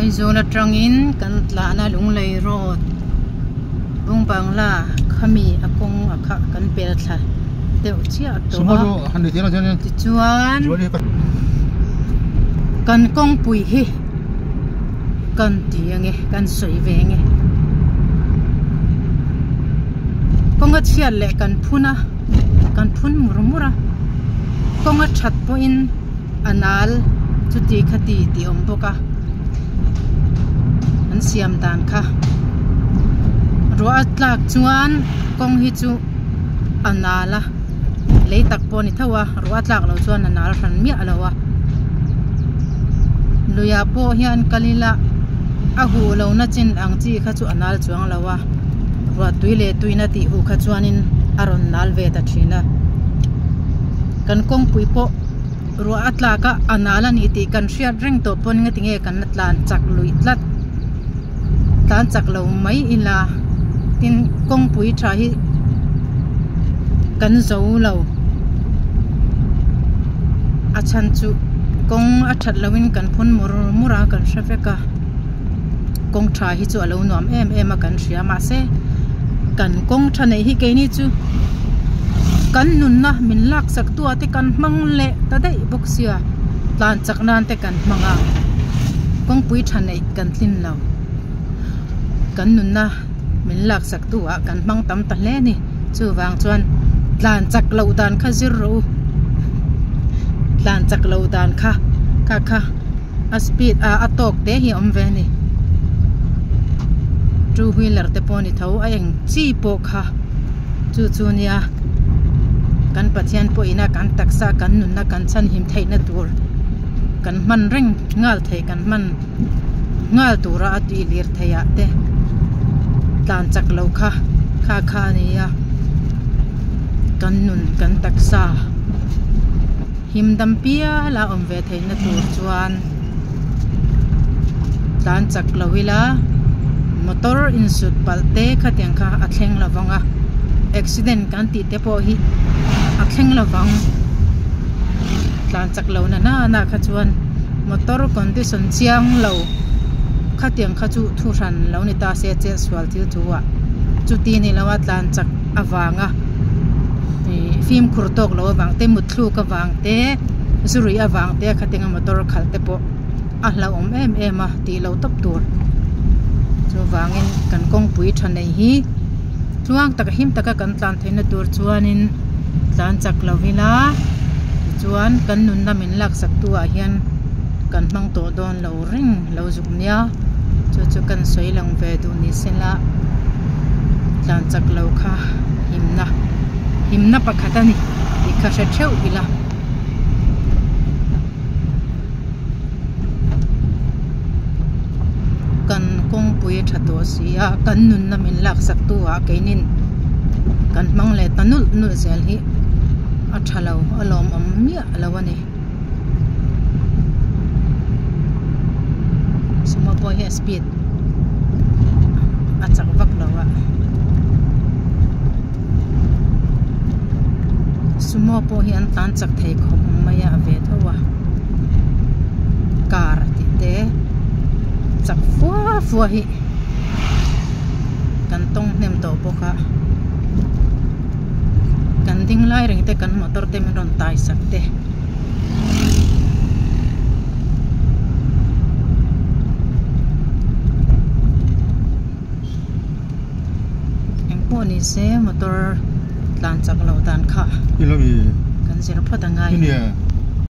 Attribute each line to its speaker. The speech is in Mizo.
Speaker 1: Aizawl atangin kan tlahna Lunglei road Bungbangla khami a kawng a kha kan pel thla deuh chiah tawh a tichuan kan kawngpui hi kan ti ange kan sawi ve ange kawnga chhiat leh kan phun a kan phun mur mur a kawnga that pawhin a nal chuti khati tih a awm bawk a an siam dan kha ruah a tlak chuan kawng hi chu a nal a lei tak pawh a ni tho a ruah a tlak loh chuan a nal hran miah lo a luiah pawh hian kal ila a huh lo na chin ang chi kha chu a nal chuang lo a ruah tui leh tuina tih huh kha chuanin a rawn nal ve ta thin a kan kawngpui pawh ruah a tlak a a nal a ni tih kan hriat reng tawh pawn nga tinge kan la tlan chak luih tlat tlan chak lo mai ila tin kawngpui tha hi kan zo lo a chhan chu kawng a that loh in kan phun mur mur a kan hre vek a kawng tha hi chu a lo nuam em em a kan hria mahse kan kawng tha neih hi keini chu kan nunna min lak sak tu ah te kan hmang leh ta daih bawk sia tlan chak nan te kan hmang a kawngpui tha neih kan tlin lo kan nunna min lak sak tu ah kan hmang tam ta hle a ni chuvang chuan tlan chak loh dan kha zir rawh u tlan chak loh dan kha kha kha a speed ah a tawk te hi a awm ve a ni two wheeler te pawh a ni tho a eng chi pawh kha chu chu nia kan Pathian pawhin a kan taksa kan nunna kan chhanhim theihna tur kan hman reng nghal thei kan hman nghal tura a tih lir theih ah te tlan chak lo kha kha kha a ni a kan nun kan taksa. Him dam pial a awm ve theihna tur chuan tlan chak lo ila motor insut palh te khatiang kha a thleng lo vang a accident kan tih te pawh hi a thleng lo vang tlan chak lo na na kha chuan motor condition chiang lo khatiang kha chu thu hran lo ni ta se chet sual thil thu ah chuti ni lo a tlan chak avanga ih fimkhur tawk lo avang te mutthluk avang te zu ruih avang te khatinga motor khalh te pawh a hlauhawm em em a tih lo tawp tur chuvangin kan kawngpui tha nei hi tluang taka him taka kan tlan theihna tur chuanin tlan chak lo ila tichuan kan nunna min laksak tu ah hian kan hmang tawh dawn lo reng lo zuk nia chu chu kan sawi lang ve duh ni sela tlan chak lo kha himna himna pakhat a ni tih kha hre theuh ila. Kan kawngpui a tha tawh si a kan nunna min laksak tu ah keinin kan hmang leh ta nulh nulh zel hi a tha lo a lawmawm miah lo a ni. Sumo pawh hi a speed a chak vak lo a sumo pawh hi an tlan chak thei khawp mai a ve tho a car tih te chak fua fua hi kan tawng hnem tawh bawk a kan ding lai reng te kan motor te min rawn tai sak te. Engpawh ni se motor tlan chak loh dan kha kan zir phawt a ngai.